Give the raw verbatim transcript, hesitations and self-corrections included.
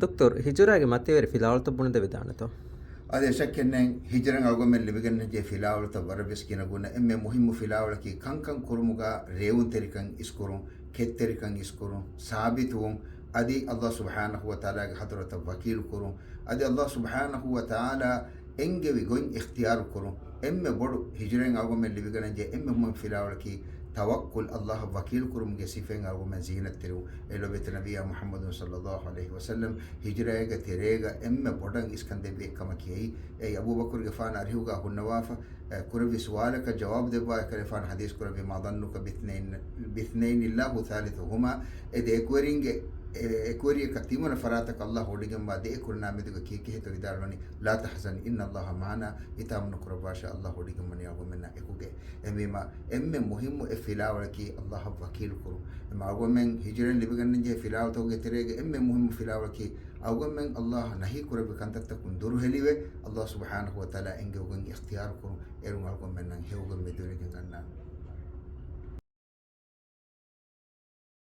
ދޮކްޓަރު، ހިޖުރާގެ މަތިވެރި ފިލާވަޅުތައް ބުނެދެވިދާނެތޯ؟ އަދި އެ ޝައްކެއް ނެތް، ހިޖުރައިން އަޅުގަނޑުމެން ލިބިގަންނަންޖެހޭ ފިލާވަޅުތައް ވަރަށް ވެސް ގިނަ ގުނަ. އެންމެ މުހިއްމު ފިލާވަޅަކީ ކަންކަން ކުރުމުގަ ރޭވުންތެރިކަން އިސްކުރުން، ކެތްތެރިކަން އިސްކުރުން، ސާބިތުވުން، އަދި ﷲ ސުބްޙާނަހޫ ވަތަޢާލާގެ ޙަޟްރަތަށް ވަކީލު ކުރުން، އަދި ﷲ ސުބްޙާނަހޫ ވަތަޢާލާ އެންގެވި ގޮތް އިޚްތިޔާރު ކުރުން. އެންމެ ބޮޑު ހިޖުރައިން އަޅުގަނޑުމެން ލިބިގަންނަންޖެހޭ އެންމެ މުހިއްމު ފިލާވަޅަކީ ތަވައްކުލް، ﷲ އަށް ވަކީލު ކުރުމުގެ ސިފައިން އަޅުގަނޑުމެން ޒީނަތްތެރިވުން. އެ ލޯބިވެތި ނަބިއްޔާ މުޙައްމަދު ޞައްލައްލާހު ޢަލައިހި ވަސައްލަމް ހިޖުރައިގެ ތެރޭގަ އެންމެ ބޮޑަށް އިސްކަން ދެއްވި އެއްކަމަކީ އެއީ. އެއީ އަބޫބަކުރުގެފާނު އަރިހުގަ ހުންނަވާފަ، އެ، ކުރެއްވި ސުވާލަކަށް ޖަވާބު ދެއްވާ އެކަލޭފާނު ޙަދީޘް ކުރެއްވި، "ما ظنك باثنين، باثنين الله ثالثهما؟" އެ ދެ އެކުވެރިންގެ، އެ، އެކުވެރިޔަކަށް ތިންވަނަ ފަރާތަކަށް ﷲ ވޮޑިގެންވާ ދެ އެކުވެރިންނާ މެދުގަ ކީކޭހޭތޯ ވިދާޅުވަނީ، "لا تحزن إن الله معنا"، ހިތާމަ ނުކުރައްވާށޭ، ﷲ ވޮޑިގެންވަނީ އަޅުގަނޑުމެންނާ އެކުގައޭ. އެހެންވީމާ، އެންމެ މުހިއްމު އެއް ފިލާވަޅަކީ ﷲ އަށް ވަކީލު ކުރުން. އެމަ އަޅުގަނޑުމެން ހިޖުރައިން ލިބިގަންނަންޖެހޭ ފިލާވަޅުތަކުގެ ތެރޭގަ އެންމެ މުހިއްމު ފިލާވަޅަކީ، އަޅުގަނޑުމެން ﷲ ނަހީ ކުރެއްވި ކަންތައްތަކުން ދުރުހެލިވެ، ﷲ ސުބްޙާނަހޫ ވަތަޢާލާ އެންގެވި ގޮތް އިޚްތިޔާރު ކުރުން. އޭރުން އަޅުގަނޑުމެންނަށް ހެޔޮގޮތް މެދުވެރިވެގެން ގަންނާނެ.